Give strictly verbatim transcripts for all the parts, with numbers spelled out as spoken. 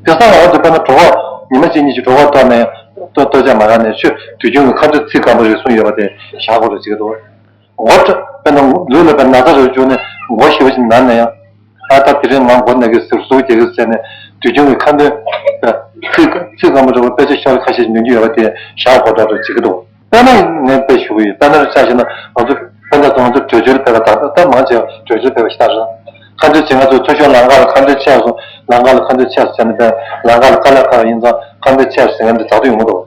དེ་སང་ང་རང་ཚོ་དཔེར་ན་གྲོད་ཁོག་ཉི་མ་གཅིག་གཉིས་ཀྱི་གྲོད་ཁོག་ལྟོགས་ནས་ལྟོགས་ལྟོགས་ཆ་མ་རག་ནས་ཆོས་དུས་རྒྱུན་གྱི་ཁ་འདོན་ཚིག་སྐམ་པོ་རེ་ཟུང་ཡོད་པ་དེ་བཞག་དགོས་རེད་ཅེས་འདུག་འོ་ད་དཔེར་ན་ལུས་ལ་དཔེར་ན་ན་ཚ་རེ་བྱུང་ནས་མགོ་ཞེ་པོ་ཞིག་ན་ན་ཡང་། ཨ་ད་དེ་རིང་ང་མགོ་ན་གི་ཟུག་ཟུག་རྒྱག་གི་ཟེར་ནས་དུས་རྒྱུན་གྱི་ཁ་འདོན་ཚིག་ཚིག་སྐམ་པོ་རེ་བ་དཔེ་ཆ་ཤོག་ཁ་ཤས་ཤིག་འདོན་རྒྱུ་ཡོད་པ་དེ་བཞག་དགོས་འདྲ་རེད་ཅེས་ཀྱི་འདུག་དཔེར་ན་ངས་དཔེ་ཞུ་གི་ཡོད། དཔེར་ན་ཆ་བཞག་ན་ང་ཚོ་དཔེར་ན་ང་ཚོ་བྲོས་བྱོལ་ཕེབས་པ་དང་ད་མང་ཆེ་བ་བྲོས་བྱོལ་ཕེབས་པ་ཤ་སྟག་རེད། ཁ་འདོན་བྱེད་ང་ཚོ་ཚུར་ཤོག་ལམ་ཁ་ལ་ཁ་འདོན་ཆས་སོང་ལམ་ཁ་ལ་ཁ་འདོན་ཆས་སོང་ཟེར་ནས་པས་ལམ་ཁ་ལ་དཀའ་ལས་ཁག་ཡིན་ཙང་ཁ་འདོན་ཆས་སོང་ཟེར་མཁན་དེ་དྲག་ཏུ་ཡོང་གི་འདུག་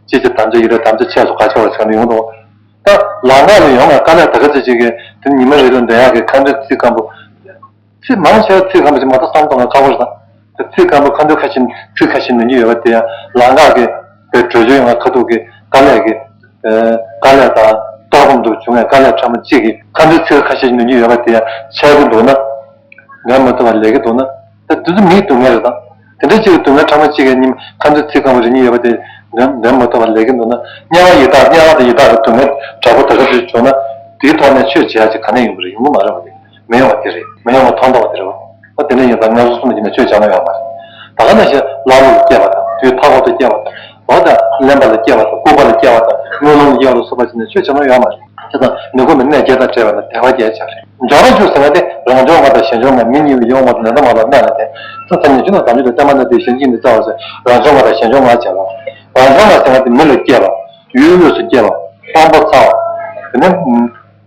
ཅི་ཅི་དམ་བཅའ་ཡོད་རེད་དམ་བཅའ་ཆས་སོང་ག་ཆོག་རེད་ཟེར་མཁན་དེ་ཡོང་གི་འདུག་ད་ལམ་ཁ་ལ་ཡོང་བའི་དཀའ་ལས་ད་ག་ཚོད་ཅིག་གིས་དེ་ཉི་མ་རེ་རེ་འདོན་ཡག་གི་ཁ་འདོན་ཚིག་སྐམ་པོ། ཚིག་མང་ཆེ་བ་ཚིག་སྐམ་པོ་ཞིག་མ་གཏོགས་བསམ་གཏོང་བ་ཁག་པོ་རེད་ད། ཚིག་སྐམ་པོ་ཁ་འདོན་ཁ་ཤས་ཚིག་ཁ་ཤས་འདོན་གྱི་ཡོད་པ་དེ་ཡང་ལམ་ཁ་གི་བའི་བྲོས་བྱོལ་ཡོང་བ་ཁ་ཐུག་གི་དཀའ་ལས་ཀྱི་དཀའ་ལས་དང་ལྟོགས་སྐོམ་དུ་བྱུང་བའི་དཀའ་ལས་ཕྲ་མོ་གཅིག་གིས་ཁ་འདོན་ཚིག་ཁ་ཤས་འདོན་གྱི་ཡོད་པ་དེ་ཡང་འཆར་གྱི་འདུག་ན། འདོན་མ་ཐུབ་པ་ལས་ཀྱི་འདུག་ན། ད་དེ་ཚོ་མིའི་སྡུག་བསྔལ་རེད་ད། དེ་འདྲ་གཅིག་གི་སྡུག་བསྔལ་ཕྲ་མོ་གཅིག་གིས་ཉིན་ཁ་འདོན་ཚིག་སྐམ་པོ་རེ་གཉིས་ཡོད་པ་དེ་འདོན་འདོན་མ་ཐུབ་པ་ལས་ཀྱི་འདུག་ན། དམྱལ་བ་ཡི་དྭགས་དམྱལ་བ་དང་ཡི་དྭགས་ཀྱི་སྡུག་བསྔལ་དྲག་པོ་ད་ག་ཚོད་བྱུང་ན་དེའི་ཐོག་ནས་ཆོས་བྱེད་ཡག་ཅིག་ག་ནས་ཡོང་གི་རེད། ཡོང་གི་མ་རེད་པ་དེ། མི་ཡོང་བ་དེ་རེད། མི་ཡོང་བ་མཐོང་མཐོང་བ་དེ་རེད་བ། ཨ་དེ་འདྲ་ཡིན་ཙང་ངལ་གསོ་གསུམ་གྱི་ནས་ཆོས་བྱ་མ་ཡོང་བ་རེད། ད་ག་ནང་བཞིན་ཀླ་ཀློ་ལ་སྐྱེས་པ་དང་དུས་མཐའ་འཁོར་དུ་སྐྱེས་པ་དང་འོ་ད་གླེན་པ་ལ་སྐྱེས་པ་དང་ལྐུགས་པ་ལ་སྐྱེས་པ་དང་དངུལ་ལོང་ལ་སྐྱེས་པ་ལ་སོགས་པ་ཞིག་ནས་ཆོས་བྱ་མ་ཡོང་བ་རེད། བྱས་ཙང་མི་ཁོམ་པའི་གནས་བརྒྱད་དང་བྲལ་བ་ལ་དད་པ་བརྒྱད་བྱ་རེད། འཇོག་པ་བཅུ་ཟེར་བ་དེ་རང་བྱུང་ལྔ་དང་གཞན་བྱུང་ལྔ་མི་གཉིས་པའི་ཡུལ་དབང་པོ་དང་ལས་མཐའ་མ་ལ་གནས་ལ་དེ་ཚོ་ཐ་སྙད་བཅུ་དང་བདག་མེད་དུ་བསྟན་པ་ན་དེ་གཞན་གཅིག་ནི་རྩ་བ་ཟེར་རང་བྱུང་ལྔ་དང་གཞན་བྱུང་ལྔ་བྱ་བ། རང་བྱུང་ལྔ་ཟེར་བ་དེ་མི་ལ་སྐྱེས་པ། ཡུལ་དབུས་སུ་སྐྱེ་བ། དབང་པོ་ཚ་བ། དེ་ནས་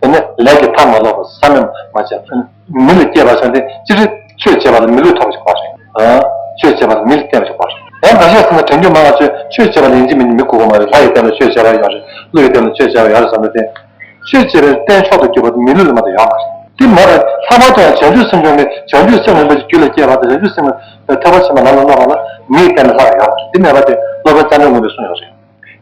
དེ་ནས་ལས་ཀྱི་མཐའ་མ་ལོག་པ་བསམ་མེད་མ་བྱས། མི་ལ་སྐྱེ་བ་ཟེར་དེ་སྤྱིར་ཆོས་བྱེད་པ་ལ་མི་ལུས་ཐོབ་པ་ཞིག་དགོས་རེད། ཆོས་བྱེད་པ་ལ་མི་ལ་བརྟེན་པ་ཞིག་དགོས་རེད། ཡང་འགའ་ཤས་ཟེར་ན་དྲན་རྒྱུ་མང་བ་ཆོས་ཆོས་བྱེད་པ་ལ་ཡིན་གཅིག་མིན་གཅིག་མི་དགོས་པ་མ་རེད། ལྷ་ཡི་རྟེན་ལ་ཆོས་བྱེད་པ་ཡོད་རེད། ཀླུ་ཡི་རྟེན་ལ་ཆོས་བྱེད་པ་ཡོད་རེད་བསམ་པ་དེ། ཆོས་བྱེད་པའི་རྟེན་མཆོག་ཏུ་གྱུར་པ་དེ་མི་ལུས་ལ་མ་གཏོགས་ཡོད་མ་རེད། དེ་མ་རེད། ལྷག་པར་དུ་ཡང་བྱང་ཆུབ་སེམས་མཆོག་ནི་བྱང་ཆུབ་སེམས་རིན་པོ་ཆེ་རྒྱུད་ལ་སྐྱེས་པ་དང་བྱང་ཆུབ་སེམས་ཐོས་པ་ཆེན་པོ་ལམ་ལ་སློབ་པ་ལ་མི་ཡི་རྟེན་ལ་ལྷག་ཡོད་མ་རེད། དེ་མེད་པ་དེ་སློབ་དཔོན་ཙནྡྲ་མགོན་པོས་གསུངས་ཡོད་རེད།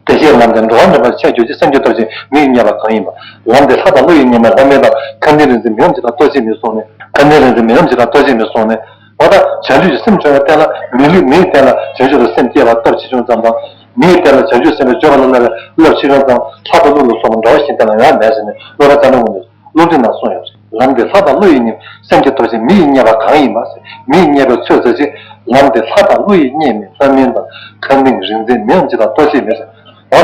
བདེ་གཤེགས་ལམ་དེ་འགྲོ་བ་འདྲེན་པར་ཆེས་གྱུར་ཅིག་སེམས་ཀྱི་སྟོབས་ཆེན་མི་ཡི་རྙེད་པ་གང་ཡིན་པ། ལམ་དེ་ལྷ་དང་ཀླུ་ཡི་རྙེད་མ་ལྷ་མིན་དང་། ཁམས་ལྡན་རིག་འཛིན་མི་འམ་ཅི་དང་ལྟོ་ཆས་མིན་གསུངས་ནས། ཁམས་ལྡན་རིག་འཛིན་མི་འམ་ཅི་དང་ལྟོ་ཆས་མིན་གསུངས་ནས། འོ་ད་བྱང་ཆུབ་ཀྱི་སེམས་སྦྱོང་བའི་རྟེན་ལ་མི་ལུས་མིའི་རྟེན་ལ་བྱང་ཆུབ་ཏུ་སེམས་བསྐྱེད་པ་སྟོབས་ཆེ་ཆུང་ཙམ་དང་། མིའི་རྟེན་ལ་བྱང་ཆུབ་སེམས་དཔའི་སྤྱོད་པ་ལ་བསླབ་པའི་སློབ་ཆེ་ཆུང་ཙམ་ལྷ་དང་ཀླུ་ལ་སོགས་པ་འགྲོ་བ་གཞན་རྟེན་ལ་ཡོད་མེད་ཟེར་ནས་སློབ་དཔོན་ཙནྡྲ་མགོན་པོས། སློབ་ཁྲིད་ནང་གསུངས་ཡོད་རེད། ལམ་དེ་ལྷ་དང་ཀླུ་ཡི་རྙེད། སེམས་ཀྱི་སྟོབས་ཆེན་མི་ཡི་རྙེད་པ་གང་ཡིན་པ་ཟེར། མི་ཡི་རྙེད་པའི་ཚོད་ཟེར་ཅིག་ལམ་དེ་ལྷ་དང་ཀླུ་ཡི་རྙེད་མིན། ལྷ་མིན་དང་ཁམས་ལྡན་རིག་འཛིན་མི་འམ་ཅི་དང་ལྟོ་ཆས་མིན་ཟེར། འོ།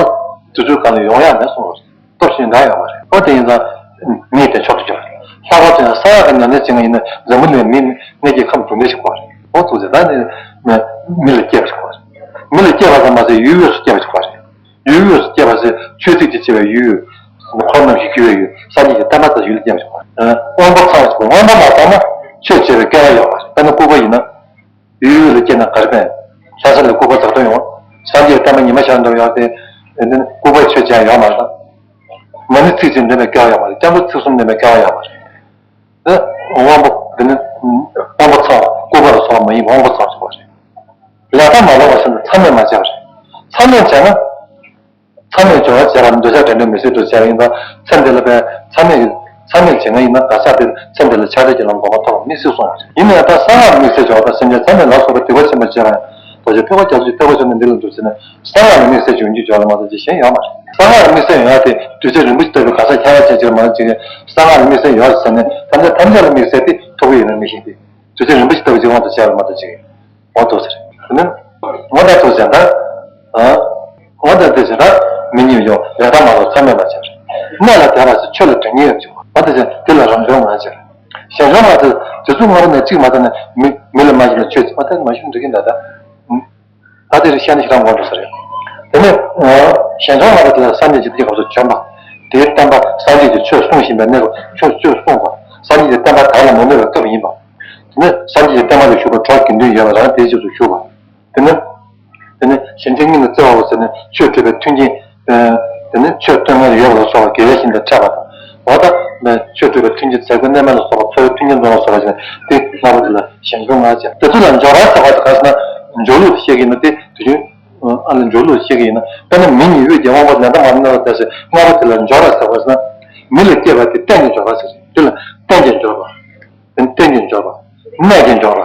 དུས་ཚོད་གང་ལ་ཡོང་ཡག་མེད་གསུངས་པ་རེད། སྟོབས་ཆེན་འདྲ་ཡོད་མ་རེད། འོ་དེ་ཡིན་ཙང་། མི་ཡི་རྟེན་མཆོག་ཏུ་གྱུར། ལྷག་པར་དུ་ཡང་གསང་སྔགས་ཀྱི་ཉམས་ལེན་བྱེད་མཁན་ཡིན་ན་འཛམ་བུ་གླིང་མི་གནས་ཀྱི་ཁམས་དྲུག་འདྲ་ཞིག་དགོས་རེད། འོ་ཐུགས་རྗེ་ཆེ། ད་ནི་མི་ལ་སྐྱེ་བ་ཞིག་དགོས་རེད། མི་ལ་སྐྱེ་བ་ཙམ་མ་ཟད་ཡུལ་དབུས་སུ་སྐྱེ་བ་ཞིག་དགོས་རེད། ཡུལ་དབུས་སུ་སྐྱེ་བ་ཟེར་ཆོས་ཚིགས་ཀྱིས་ཕྱེ་བའི་ཡུལ། འཁོར་རྣམས་ཀྱིས་བསྐུལ་བའི་ཡུལ། སངས་རྒྱས་ཀྱི་བསྟན་པ་དང་ཡུལ་ལ་སྐྱེ་བ་ཞིག་དགོས། དབང་པོ་ཚང་བ་ཞིག་དགོས། དབང་པོ་མ་ཚང་ན་ཆོས་བྱེད་པའི་སྐལ་བ་ཡོད་མ་རེད། དཔེར་ན་ལྐུགས་པ་ཡིན་ན། ཡུལ་དབུས་ལ་སྐྱེས་ན་ག་རེ་ཕན། ལྷ་ས་ལ་ལྐུགས་པ་དག་ཏུ་ཡོང་། སངས་རྒྱས་བསྟན་པ་ཉི་མ་ཤར་འགྲོ་ཡག་དེ། དེ་ནི་ལྐུགས་པའི་ཆོས་བྱེད་ཡག་ཡོད་མ་རེད། མ་ཎི་ཚིག་གཅིག་འདོན་པའི་སྐལ་བ་ཡོད་མ་རེད། སྐྱབས་འགྲོ་ཚིག་གསུམ་འདོན་པའི་སྐལ་བ་ཡོད་མ་རེད། དབང་པོ་འདི་ནི་དབང་པོ་ཚང་བ། ལྐུགས་པ་ལ་སོགས་པ་མ་ཡིན་པ་དབང་པོ་ཚང་བ་ཞིག་དགོས་རེད། ལས་མཐའ་མ་ལོག་པ་ཟེར་ན་མཚམས་མེད་མ་བྱས་པ་རེད། མཚམས་མེད་བྱས་ན། མཚམས་མེད་སྦྱོར་བ་བྱས་པ་འདོད་ཆགས་འདྲེན་པའི་མི་སེར་དུ་བྱས་པ་ཡིན་ཙང་མཚམས་དེ་ལ་བས་མཚམས་མེད་མཚམས་མེད་བྱེད་ང་ཡིན་ན་ག་ས་དེར་མཚམས་དེ་ལ་ཆགས་བྲལ་གྱི་ལམ་གོམས་པ་ཐོབ་པ་དམིགས་བསལ་གསུངས་པ་རེད། ཡིན་ན་ཡང་ད་གསང་སྔགས་དམིགས་བསལ་སྦྱོར་བ་དང་སེམས་ཅན་མཚམས་མེད་ལ་སོགས་པའི་སྡིག་པ་ཆེན་པོ་བྱས་པ་ཡང་རྡོ་རྗེ་ཐེག་པ་རྒྱ་མཚོ་ཡི་ཐེག་པ་ཆེན་པོ་འདི་ལ་འདུག་ཟེར་ནས། གསང་སྔགས་ལ་དམིགས་བསལ་གྱི་འོན་ཀྱང་སྦྱོར་ལ་མ་གཏོགས་ཅི་གཞན་ཡོད་མ་རེད། གསང་སྔགས་ལ་དམིགས་བསལ་ཡོད་ཡ་དེ་དུས་ཚོད་རིང་པོ་ཞིག་ལྟ་བུའི་ག་ས་ཁྱད་པར་ཅན་ཅིག་མ་ཅིག་གསང་སྔགས་ལ་དམིགས་བསལ་ཡོད་ཟེར་ནས་ཐམས་ཅད་ཐམས་ཅད་ལ་དམིགས་བསལ་དེ་ཐུབ་ཀྱི་ཡོད་ན་མི་ཤེས་ཏེ། དུས་ཚོད་རིང་པོ་ཞིག་ལྟ་བུ་ཅིག་དབང་དུ་བྱས་པ་མ་གཏོགས་ཅི་གཞན་ཡོད་མ་རེད། དེ་ནི་ངོ་ད་ཐུབ་ཟེར་ན། ཨ། ངོ་ད་དེ་ཟེར་ན་མི་གཉིས་ཡོད་ལས་མཐའ་མ་ལོག་མཚམས་མེད་པ་ཅིག་རེད། གནས་ལ་དད་པ་ཟེར་ཆོས་ལ་དྲན་ཉེ་ཡོད་ཅིག་ང་དེ་ཟེར་དེ་ལ་རང་བྱུང་ང་ཅིག་རེད། གཞན་བྱུང་ང་ཟེར་དེ་ཚོ་ལྔ་པོ་ནས་གཅིག་མ་ཐོན་ནས་མི་མི་ལ་མ་ཞིག་ན་ཆོས་ཅིག་མ་ཐོན་མ་ཞུ་འགྲིག་གི་འདུག་ད། ད་དེ་རིགས་བཤད་ན་ཞེ་དྲག་ངོ་འགྲོ་ས་རེད། དེ་ནས་གཞན་བྱུང་ང་ལ་དེ་ལ་སངས་རྒྱས་ཀྱི་དེ་སྐབས་སུ་བྱོན་པ། དེའི་བསྟན་པ་སངས་རྒྱས་ཀྱི་ཆོས་གསུང་བཞིན་པའི་གནས་སྐབས་ཆོས་ཆོས་གསུངས་པ། སངས་རྒྱས་ཀྱི་བསྟན་པ་བདག་ལ་མ་ནུས་པའི་སྐབས་ཡིན་པ། དེ་ནས་སངས་རྒྱས་ཀྱི་བསྟན་པ་ལ་ཞུགས་པ་གྲོགས་དགེ་འདུན་ཡོད་པ་རང་དེའི་རྗེས་སུ་ཞུགས་པ། དེ་ནས། དེ་ནས་གཞན་ཕྱིར་སྙིང་ལ་བརྩེ་བའོ་ཟེར་ནས་ཆོས་སྒྲུབ་པའི་མཐུན་རྐྱེན། དེ་ནས་ཆོས་སྟོན་མཁན་ཡོད་པ་ལ་སོགས་པ་དགེ་བའི་བཤེས་གཉེན་དང་འཕྲད་པ་དང་། འོ་ད། ཆོས་སྒྲུབ་པའི་མཐུན་རྐྱེན་ཟས་གོས་གནས་མལ་ལ་སོགས་པ་འཚོ་བའི་མཐུན་རྐྱེན་འཛོམས་ལ་སོགས་པ་ཞིག་དེ་ལྔ་པོ་དེ་ལ་གཞན་བྱུང་ང་ཅིག་དེ་ཚོ་ལ་འབྱོར་བ་ཟེར་བ་དེ་ག་ཟེར་ན་འབྱོར་ལུགས་བཤད་ཀྱི་ཡིན་ན་དེ་དུས་རྒྱུན། ཨ་ལ་འབྱོར་ལུགས་བཤད་ཀྱི་ཡིན་ན་དཔེར་ན་མི་གཉིས་དབུས་ཀྱི་དབང་པོ་ལས་མཐའ་མ་ལོག་པ་དེ་ལྔ་པོ་དེ་ལ་འབྱོར་བ་ཟེར་བ་ཟེར་ན། མི་ལ་སྐྱེས་པ་དེ་རྟེན་གྱི་འབྱོར་བ་ཟེར་ཞིང་དེ་ལ་རྟེན་གྱི་འབྱོར་བ། རྟེན་གྱི་འབྱོར་བ། གནས་ཀྱི་འབྱོར་བ།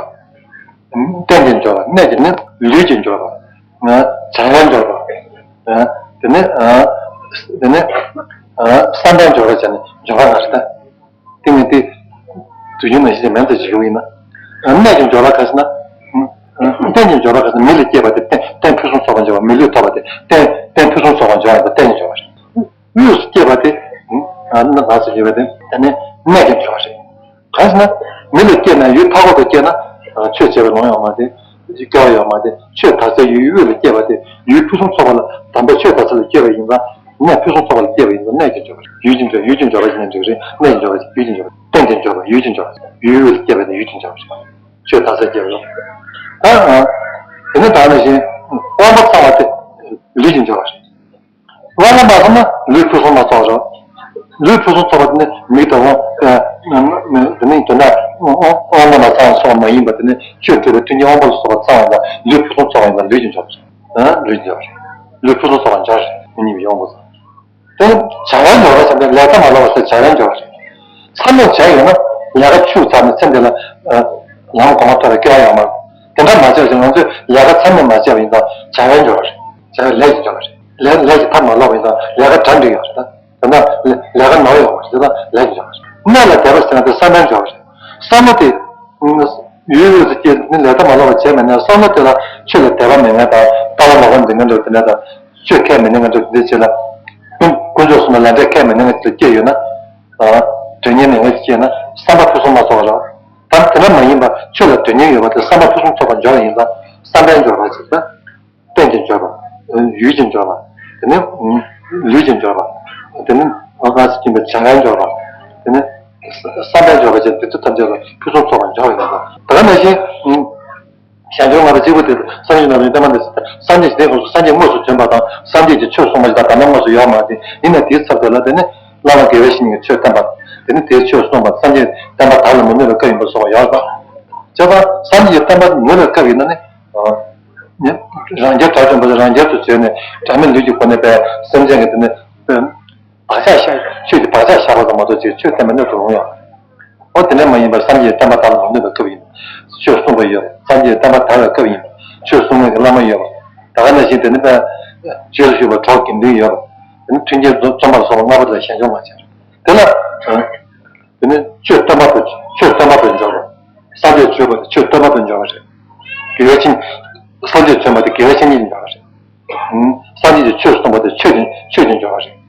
རྟེན་གྱི་འབྱོར་བ། གནས་ཀྱི་ནི་ལུས་ཀྱི་འབྱོར་བ། བྱ་བའི་འབྱོར་བ། དེ་ནས་དེ་ནས་བསམ་པའི་འབྱོར་བ་བྱས་ནས་འབྱོར་བ་ལྔ་རེད་ད། དེ་ནི་དེ་དུས་རྒྱུན་ནང་བཞིན་མེད་དུ་བྱེད་ཀྱི་ཡིན་ན། གནས་ཀྱི་འབྱོར་བ་ག་ཟེར་ན། རྟེན་ཅིང་འབྱོར་པ་ག་ས་མི་ལ་སྐྱེས་པ་དེ་རྟེན་རྟེན་ཕུན་སུམ་ཚོགས་པར་འབྱོར་བ། མི་ལུས་ཐོབ་པ་དེ་རྟེན་རྟེན་ཕུན་སུམ་ཚོགས་པར་འབྱོར་བ་ཡིན་པ་རྟེན་ཅིང་འབྱོར་པ་རེད། དབུས་སུ་སྐྱེས་པ་དེ། ཨ་ན་ག་ས་སྐྱེས་པ་དེ་དེ་ནི་གནས་ཀྱང་འབྱོར་བ་རེད། གང་ཞེ་ན། མི་ལ་སྐྱེས་ན་ཡུལ་མཐའ་འཁོབ་ཏུ་སྐྱེས་ན། ཆོས་བྱེད་པའི་ལོང་ཡོད་མ་དེ། སྐྱོ་བ་ཡོད་མ་དེ། ཆོས་དག་སའི་ཡུལ་དབུས་ལ་སྐྱེས་པ་དེ་ཡུལ་ཕུན་སུམ་ཚོགས་པ་ལ་དམ་པའི་ཆོས་དག་ས་ལ་སྐྱེས་པ་ཡིན་ཙང་། གནས་ཕུན་སུམ་ཚོགས་པ་ལ་སྐྱེས་པ་ཡིན་ཙང་གནས་ཀྱང་འབྱོར་བ་རེད། ཡུལ་གྱི་འབྱོར་ཡུལ་གྱི་འབྱོར་བ་ཞིག་ནས་འགྲིག་རེད། གནས་ཀྱི་འབྱོར་བ་ཡུལ་གྱི་འབྱོར་བ་ཡུལ་གྱི་འབྱོར་བ་ཡུལ་དབུས་ལ་སྐྱེས་པ་དེ་ཡུལ་གྱི་འབྱོར་བ་རེད། ཆོས་དག་ས་སྐྱེས་པ་རེད། ད་དེ་ནི་ད་ནང་བཞིན་དབང་པོ་ཚང་བ་དེ་ལུས་ཀྱི་འབྱོར་བ་རེད། དབང་པོ་མ་ཚང་ན་ལུས་ཕུན་སུམ་མ་ཚོགས་རོ། ལུས་ཕུན་སུམ་ཚོགས་པ་དེ་ནི་མིག་དང་དབང་། དེ་ནི་དོན་དག་དབང་པོ་མ་ཚང་བ་སོགས་མ་ཡིན་པ་དེ་ནི་ཆོས་སྤྲོས་པའི་མཐུན་རྐྱེན་དབང་པོ་ལ་སོགས་པ་ཚང་བ་ཡིན་ལ་ལུས་ཕུན་སུམ་ཚོགས་པ་ཡིན་ལ་ལུས་ཀྱི་འབྱོར་བ་རེད། ལུས་ཀྱི་འབྱོར་བ་རེད། ལུས་ཕུན་སུམ་ཚོགས་པ་འབྱོར་རེད། མི་གཉིས་པའི་དབང་པོ་ཚང་། དེ་ནི་བྱ་བའི་འབྱོར་བ་ཟེར་ཏེ་ལས་ཀ་མ་ལོག་པ་ཟེར་བྱ་བའི་འབྱོར་བ་རེད། ཚང་མས་བྱས་ཡོད་ན་ལས་ཀ་ཆུག་ཚར་ནས་ཚེ་འདི་ལ་ལམ་གོང་མ་ཐོབ་པའི་སྐལ་བ་ཡོད་མ་རེད། དེ་འདྲ་མ་བྱས་ཀྱང་ང་ཚོས་ལས་ཀ་ཚང་མས་མ་བྱས་པ་ཡིན་ཙང་བྱ་བའི་འབྱོར་བ་རེད། བྱ་བའི་ལས་ཀྱི་འབྱོར་བ་རེད། ལས་ལས་ཀྱི་མཐའ་མ་ལོག་པ་ཡིན་ཙང་ལས་ཀ་གྲ་འགྲིག་ཡོད་རེད། ད་ལྟ་ལས་ཀ་ནོར་ཡོད་པ་རེད། ད་ལས་ཀྱི་འབྱོར་བ་རེད། གནས་ལ་དད་པ་ཟེར་ན་དེ་བསམ་པའི་འབྱོར་བ་རེད། བསམ་བློ་དེ། ཡུལ་དབུས་སུ་སྐྱེས་ནི་ལས་མཐའ་མ་ལོག་པ་བྱས་མེད་ན་བསམ་བློ་དེ་ལ་ཆོས་ལ་དད་པ་མེད་མཁན་དང་ལྟ་བ་ལོག་པ་འཛིན་མཁན་འདྲ་དེ་འདྲ་དང་། ཆོས་ཁས་མི་ལེན་མཁན་འདྲ་དེ་འདྲ་བྱས་ལ། དཀོན་མཆོག་གསུམ་ལ་ལས་འབྲས་ཁས་མི་ལེན་མཁན་ཞིག་ལ་སྐྱེས་ཡོད་ན། དོན་གཉེར་མེད་མཁན་ཞིག་སྐྱེས་ན་བསམ་པ་ཕུན་སུམ་མ་ཚོགས་པ་རེད། ད་དེ་འདྲ་མ་ཡིན་པ་ཆོས་ལ་དོན་གཉེར་ཡོད་པ་དེ་བསམ་པ་ཕུན་སུམ་ཚོགས་པ་འབྱོར་བ་ཡིན་ཙང་བསམ་པའི་འབྱོར་བ་ཞིག་ད། རྟེན་ཅིང་འབྱོར་པ། ཡུལ་གྱི་འབྱོར་པ། དེ་ནི་ལུས་ཀྱི་འབྱོར་པ། དེ་ནི་ང་ཚོ་སྦྱིན་པའི་བྱ་བའི་འབྱོར་པ། དེ་ནི་བསམ་པའི་འབྱོར་པ་བཅས་དེ་ཚོ་ཐམས་ཅད་ལ་ཕུན་སུམ་ཚོགས་པར་འབྱོར་བ་ཡིན་པ། ད་ག་ནང་བཞིན། གཞན་འབྱོར་ལྔ་པ་གཅིག་པུ་དེ་སངས་རྒྱས་རྣམས་ཀྱི་བསྟན་པ་འདི་སངས་རྒྱས་ཀྱི་དེ་སོང་སངས་རྒྱས་དངོས་སུ་བྱོན་པ་དང་སངས་རྒྱས་ཀྱིས་ཆོས་གསུངས་པ་ཞིག་དང་བདག་མེད་དངོས་སུ་ཡོད་མ་རེད། ཡིན་ནའི་དེའི་ཚབ་ཏུ་ལ་དེ་ནི་བླ་མ་དགེ་བའི་བཤེས་གཉེན་གྱིས་ཆོས་བསྟན་པ། དེ་ནི་དེའི་ཆོས་གསུངས་པ་སངས་རྒྱས་བསྟན་པ་དར་ལ་མི་གནོད་པའི་སྐབས་ཡིན་པ་སོགས་ཡོད་པ། བྱས་ཙང་སངས་རྒྱས་ཀྱི་བསྟན་པ་མི་གནོད་པའི་སྐབས་ཡིན་ན་ནི། ནི། རང་རྒྱལ་དགྲ་བཅོམ་པ་རང་རྒྱལ་དུ་བྱས་ནས་འབྲལ་མེད་ལུས་ཀྱི་སྒོ་ནས་པའི་སེམས་ཅན་གྱི་དེ་ནི། བག་ཆགས་བཞག་ཆོས་ཀྱི་བག་ཆགས་བཞག་པ་ཙམ་མ་གཏོགས་ཅིག་ཆོས་བསྟན་པ་གནོད་དུ་རུང་ཡང་། འོ་དེ་འདྲ་མ་ཡིན་པར་སངས་རྒྱས་བསྟན་པ་དར་ལ་མི་གནོད་པའི་སྐབས་ཡིན་པ། ཆོས་གསུངས་པ་ཡོད་པ་སངས་རྒྱས་བསྟན་པ་དར་བའི་སྐབས་ཡིན་པ། ཆོས་གསུང་མཁན་གྱི་བླ་མ་ཡོད་པ། ད་ག་ནང་བཞིན་དེ་ནི་པའི། རྗེས་སུ་ཞུགས་པ་གྲོགས་དགེ་འདུན་ཡོད་པ། དེ་ནི་མཐུན་རྐྱེན་རྫོགས་རྩོམ་པར་སོགས་པ་ལྔ་པོ་དེ་ལ་ཞན་ཆུང་མ་བྱས། དེ་ལ། དེ་ནི་ཆོས་བསྟན་པ་དང་ཆོས་བསྟན་པ་དང་འབྱོར་བ། སངས་རྒྱས་བརྗོད་པ་དེ་ཆོས་བསྟན་པ་དང་འབྱོར་བ་རེད། དགེ་བའི་བཤེས། སངས་རྒྱས་བརྗོད་པ་དེ་དགེ་བའི་བཤེས་གཉེན་གྱི་འབྱོར་བ་རེད། སངས་རྒྱས་ཀྱིས་ཆོས་གསུངས་པ་དེ་ཆོས་ཀྱི་ཆོས་ཀྱི་འབྱོར་བ་རེད།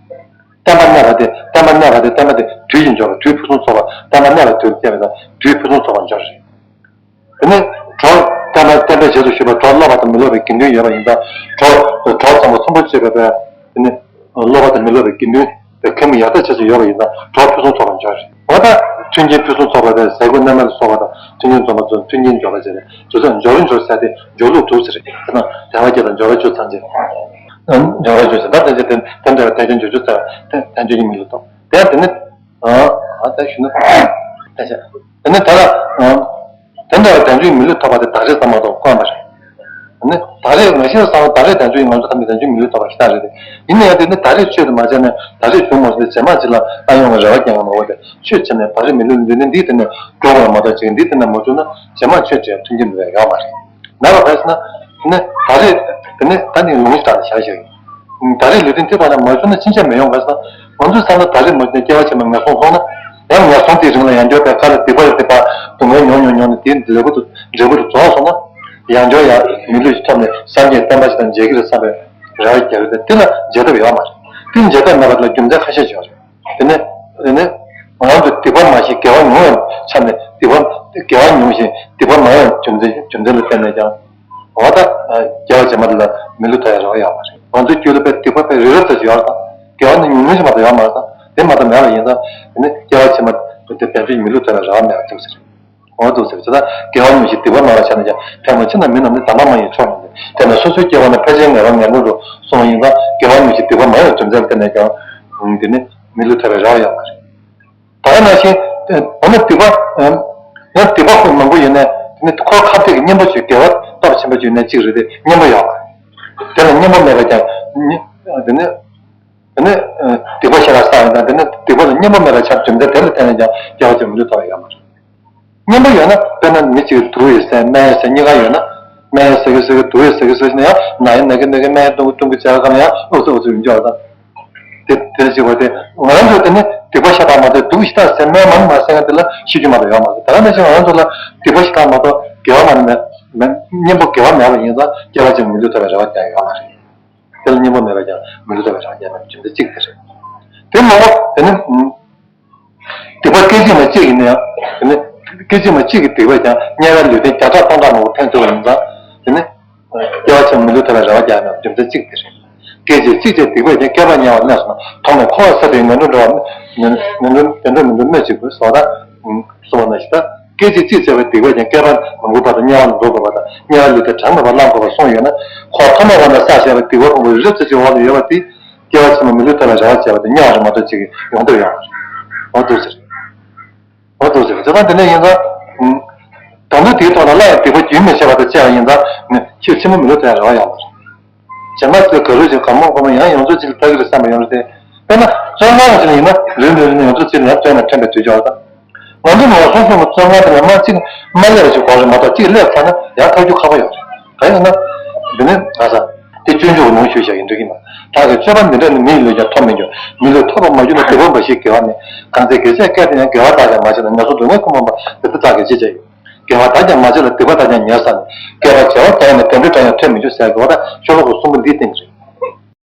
བསྟན་པ་གནས་པ་དེ་བསྟན་པ་གནས་པ་དེ་བསྟན་པ་དེ་དུས་ཀྱི་འབྱོར་བ་དུས་ཕུན་སུམ་ཚོགས་པ་བསྟན་པ་གནས་པ་དུས་ལ་བསྟན་པ་དང་དུས་ཕུན་སུམ་ཚོགས་པ་འབྱོར་རེད། དེ་ནས་གྲོགས་བསྟན་པ་བསྟན་པའི་རྗེས་སུ་ཞུགས་པ་གྲོགས་སློབ་པ་དང་མི་སློབ་པའི་དགེ་འདུན་ཡོད་པ་ཡིན་ཙང་གྲོགས་གྲོགས་ཚང་མ་ཚོམ་བུ་གཅིག་པའི་དཔེ། དེ་ནས་སློབ་པ་དང་མི་སློབ་པའི་དགེ་འདུན་དེ་ཁ་མི་ཡག་ཐག་ཆོད་ཅིག་ཡོད་པ་ཡིན་ཙང་གྲོགས་ཕུན་སུམ་ཚོགས་པ་འབྱོར་རེད། འོ་ད་མཐུན་རྐྱེན་ཕུན་སུམ་ཚོགས་པ་དེ་ཟས་གོས་གནས་མལ་ལ་སོགས་པ་དང་མཐུན་རྐྱེན་འཛོམས་པ་ཚོ་མཐུན་རྐྱེན་འབྱོར་པ་བྱས་ནས་དེ་ཚོ་འབྱོར་རིན་འབྱོར་ཟད་དེ་འབྱོར་ལུགས་དྲུག་ཟེར་རེད། དེ་ན་དལ་བ་བརྒྱད་དང་འབྱོར་བ་བཅུ་ཚང་ཅེས། འབྱོར་བ་བཅུ་ཟེར་ད་དེ་ཚོ་དེ་དེ་འདྲ་བའི་དལ་འབྱོར་འབྱོར་བཅུ་ཚང་བའི་དལ་འབྱོར་གྱི་མི་ལུས་ཐོབ་དེ་དེ་ནི། ཨ་ད་ཞུ་ན། ད་ཆ། དེ་ནི་ད་ལ། དེ་འདྲ་བའི་དལ་འབྱོར་མི་ལུས་ཐོབ་པ་དེ་བདག་རེད་བསམ་མ་གཏོགས་དཀོན་པ་རེད། ནི་བདག་རེད་ང་ཤེས་བསམ་བདག་རེད་དལ་འབྱོར་ཡིན་ང་ཚོ་ཐམས་ཅད་དལ་འབྱོར་མི་ལུས་ཐོབ་པ་ཞིག་ད་རེད་དེ། ཡིན་ན་ཡང་དེ་ནི་བདག་རེད་ཆོས་དེ་མ་བྱས་ནས་བདག་རེད་བྱུང་མ་སོང་དེ་རྗེས་མ་ཅིག་ལ་ཨ་ཡོང་བའི་རེ་བ་རྒྱག་ཡོང་མ་འོ་དེ་ཆོས་བྱས་ནས་བདག་རེད་མི་ལུས་འདི་ནི་འདི་དེ་ནས་འགྲོ་དགོས་མ་གཏོགས་ཅིག་འདི་དེ་ནས་མ་བྱུང་ན་རྗེས་མ་ཆོས་བྱས་མཐུན་རྐྱེན་འདི་ཡོད་མ་རེད། ལབ་པ་ག་ཟེར་ན། དེ་ནས་ད་རེས་དེ་ནས་ད་ནི་ལུང་ཞིག་དྲངས་ནས་བཞག་ཞིག་ད་རེས་ལུས་རྟེན་དེ་བར་ན་མ་བྱུང་ན་ཕྱིན་ཆད་མི་ཡོང་ག་ཟེར་ན། ང་ཚོའི་བསམ་ན་ད་རེས་མ་བྱུང་ན་སྐྱེ་བ་ཕྱི་མ་ངན་སོང་སོང་ན། ཡང་ངན་སོང་དེའི་རིང་ལ་ཡང་བསྐྱར་པའི་དཀའ་ལས་སྡིག་པ་ལས་སྡིག་པ་སྡུག་བསྔལ་མྱོང་མྱོང་མྱོང་ནས་དེའི་འབྲས་བུ་དུ་འབྲས་བུ་དུ་རྫོགས་སོང་ན། ཡང་བསྐྱར་ཡང་མི་ལུས་ཤིག་ཐོབ་ནས་སངས་རྒྱས་བསྟན་པ་ཞིག་དང་མཇལ་གྱི་རེད་བསམ་པའི་རེ་བ་རྒྱག་གི་རེད་དེ་ལ་མཇལ་ཐབས་ཡོད་མ་རེད། དེ་མཇལ་ཐབས་མེད་པ་ལ་རྒྱུ་མཚན་ཁ་ཤས་ཤིག་ཡོད་རེད། དེ་ནས། དེ་ནས། ང་རང་ཚོ་སྡིག་པ་མ་ཞིག་དགེ་བ་ཉུང་བའི་ཆ་ནས་སྡིག་པ། དགེ་བ་ཉུང་ཞིང་སྡིག་པ་མང་བའི་རྒྱུ་མཚན་རྒྱུ་མཚན་ལ་བརྟེན་ནས་ཀྱང་། འོ་ད། སྐྱེ་བ་རྗེས་མ་དེ་ལ་མི་ལུས་ཐོབ་ཡ་རེ་བ་ཡོད་མ་རེད། ང་ཚོའི་རྒྱུད་ལ་དཔེ་སྡིག་པ་དཔེ་རེ་རེ་ཙམ་ཞིག་ཡོད་རེད་དང་། དགེ་བ་ནི་ཉུང་ཉུང་ཞིག་མ་གཏོགས་ཡོད་མ་རེད་དང་། དེ་མ་གཏོགས་མེད་པ་ཡིན་ཙང་། དེ་ནི་སྐྱེ་བ་ཕྱི་མ་དེ་དལ་འབྱོར་གྱི་མི་ལུས་ཐོབ་ཡ་རེ་བ་མེད་པ་འདུག་ཟེར། འོ་འདུག་ཟེར་ཙང་། དགེ་བ་ཉུང་ཞིང་སྡིག་པ་མང་བའི་ཆ་ནས་ཀྱང་ཕལ་མོ་ཆེ་ན་མི་རྣམས་ནི་དམ་པ་མ་ཡིན་མཆོག་ཡིན་ཏེ། དེས་ན་སོ་སོའི་སྐྱེ་བ་ནི་ཕལ་ཆེར་ངན་པ་ངན་པ་རུ་སོང་བ་ཡིན་ཙང་དགེ་བ་ཉུང་ཞིང་སྡིག་པ་མང་བའི་རྒྱུ་མཚན་ལ་བརྟེན་ནས་ཀྱང་། དེ་ནི་མི་ལུས་ཐོབ་པའི་རེ་བ་ཡོད་མ་རེད། ད་ག་ནང་བཞིན། འོ་ན་སྡིག་པ། ཡང་སྡིག་པ་ཁོ་མང་པོ་ཡོད་ནས་དེ་ནི་འཁོར་ཁ་གཏད་ཀྱི་གཉེན་པོ་ཆོས་དགེ་བ་སྟོབས་ཆེན་པོ་ཡོད་ནས་གཅིག་རེད་དེ་གཉེན་པོ་ཡོད་མ་རེད། དེ་ལ་གཉེན་པོ་མེད་པ་ཀྱང་། དེ་ནི། དེ་ནི། སྡིག་པ་ཞེ་དྲག་བསགས་ཡིན་ཙང་དེ་ནི་སྡིག་པ་ལ་གཉེན་པོ་མེད་པའི་ཆ་རྒྱུ་མཚན་དེ་ལ་བརྟེན་ནས་ཀྱང་སྐྱེ་བ་ཕྱི་མ་མི་ལུས་ཐོབ་པ་ཡོད་མ་རེད། གཉེན་པོ་ཡོད་ན་དཔེར་ན་མི་གཅིག་གིས་དུག་ཡོད་ཟེར་སྨན་ཡོད་ཟེར་གཉིས་ཀ་ཡོད་ན། སྨན་ཡོད་ཟེར་གི་ཟེར་གི་དུག་ཡོད་ཟེར་གི་ཟེར་གི་ན་ཡང་ན་ཡོད་ན་གི་ན་གི་སྨན་ཡོད་གཏོང་གི་གཏོང་གི་བྱས་པ་ཙམ་ཡང་ཨུ་ཚུགས་ཨུ་ཚུགས་ཡིན་འཇོག་དང་། དེ་དེ་གཅིག་པ་དེ་ང་རང་ཚོ་དེ་ནི་སྡིག་པ་ཤ་སྟག་མ་གཏོགས་སྡུག་ཞེ་དྲག་ཟེར་སྨན་མང་མ་ཟེར་མཁན་དེ་ལ་ཤེས་རྒྱུ་མ་གཏོགས་ཡོད་མ་རེད། ད་ག་ནང་བཞིན་ང་རང་ཚོ་ལ་སྡིག་པ་ཤ་སྟག་མ་གཏོགས་དགེ་བ་མ་ནི་མེད། མེད། གཉེན་པོ་དགེ་བ་མེད་པ་ཡིན་ཙང་སྐྱེ་བ་གཅིག་མི་ལུས་ཐོབ་པའི་རེ་བ་རྒྱག་ཡོད་མ་རེད། དེ་ལ་གཉེན་པོ་མེད་པས་ཀྱང་མི་ལུས་ཐོབ་པའི་རེ་བ་རྒྱག་མེད་པའི་རྒྱུ་མཚན་གཅིག་དེ་རེད། དེ་མ་ཟད་དེ་ནི། སྡིག་པ་སྐད་ཅིག་མ་གཅིག་ཡིན་ན་ཡང་། དེ་ནི། སྐད་ཅིག་མ་གཅིག་གི་སྡིག་པས་ཀྱང་དམྱལ་བའི་ལུས་རྟེན་བརྒྱ་ཕྲག་སྟོང་ཕྲག་མང་པོ་འཕེན་ཐུབ་པ་ཡིན་ཙང་། དེ་ནི། སྐྱེ་བ་གཅིག་མི་ལུས་ཐོབ་པའི་རེ་བ་རྒྱག་ཡ་མེད་པའི་རྒྱུ་མཚན་གཅིག་དེ་རེད། སྐད་ཅིག་གཅིག་བྱས་སྡིག་པས་ཀྱང་བསྐལ་པ་དམྱལ་བར་གནས་སོང་ན་མཐོང་ནས་འཁོར་བ་ཟད་པའི་ངན་འགྲོར་འགྲོ་བ། ངན་འགྲོར་ངན་འགྲོར་མི་འགྲོ་སྨོས་ཅི་དགོས་སོ། ད། གསུངས་པ་ནང་བཞིན་ད། སྐད་ཅིག་གཅིག་བྱས་པའི་སྡིག་པས་ཀྱང་བསྐལ་པ་མང་པོའི་བར་དུ་དམྱལ་བ་ལ་འགྲོ་དགོས་པ་དང་དམྱལ་བའི་ལུས་རྟེན་གྲངས་མེད་པ་བླང་དགོས་པ་གསུངས་ཡོད་ན། འཁོར་ཐོག་མའི་བར་ན་བསགས་བཞག་པའི་སྡིག་པ་ཕུང་པོ་རི་རབ་ཙམ་ཅིག་འོག་ལ་ཡོད་པ་དེ། སྐྱེ་བ་ཕྱི་མ་མི་ལུས་ཐོབ་པའི་རེ་བ་བྱས་པ་དེ་དམྱལ་བ་རེད་མ་གཏོགས་ཅིག་ཡོང་འདོད་ཡོད་མ་རེད། འོ་འདུག་ཟེར། འོ་འདུག་ཟེར། བྱས་ཙང་དེ་ནས་ཡིན་ཙང་། དོན་དུ་དེའི་ཐོག་ལ་སླར་ཡང་སྡིག་པ་རྒྱུན་མི་ཆད་པ་དང་བཅས་པ་ཡིན་ཙང་ནི་ཕྱིར་ཕྱི་མ་མི་ལུས་ཐོབ་པའི་རེ་བ་ཡོད་མ་རེད། བྱས་ན་ཚོས་ག་རུ་ཞིག་ག་མོ་ག་མོ་ཡང་ཡོངས་རྫོགས་གཅིག་ལ་ལྟ་གི་རེད་བསམ་པ་ཡོང་རེད་དེ། དཔེར་ན་བཙོན་ཁང་ཞིག་ལ་ཡིན་ན་རེ་རེ་རེ་ནས་ཡོངས་རྫོགས་གཅིག་ལ་ཡང་བཙོན་ནང་འཐེན་པའི་དུས་ཀྱང་ཡོད་ད། ང་ཚོ་ངོ་སོང་སོང་གི་བཙོན་ཁང་དེ་ལ་མ་གཅིག་མ་སླེབས་པ་ཞིག་དགོས་རེད་མ་གཏོགས་གཅིག་སླེབས་ཚར་ན་ཡང་ཐར་རྒྱུ་ཁག་པོ་ཡོད་རེད། གང་ཡིན་ན། འདི་ནི་ང་ཚོ་དེ་སྤྱོད་འཇུག་གི་ནང་ཞུགས་བཞག་ཡིན་འགྲིག་གི་མ། བདག་གི་སྤྱོད་པ་འདི་འདྲ་ནི་མི་ཡི་ལུས་ཀྱང་ཐོབ་མི་འགྱུར། མི་ལུས་ཐོབ་པར་མ་གྱུར་ན་སྡིག་པ་འབའ་ཞིག་དགེ་བ་མེད། གང་ཚེ་དགེ་ཚེ་སྐལ་དེ་ཡང་དགེ་བ་དག་ཀྱང་མ་བྱས་ན་ངན་སོང་སྡུག་བསྔལ་ཁོམ་པ་མ་པ་དེ་ལྟར་བདག་གིས་ཅི་བྱ་ཡིན། དགེ་བ་དག་ཀྱང་མ་བྱས་ལ་སྡིག་པ་དག་ཀྱང་ཉེར་བསགས་ནས། བསྐལ་པ་བྱེ་བ་དག་ཡིན་ན་བདེ་འགྲོའི་གྲངས་ཡང་ཐོན་མི་འགྱུར་ཟེར་དགོས་པ་ད་ཤོ་ལོ་ཀ་གསུམ་པོ་འདིའི་སྟེང་གི་རེད།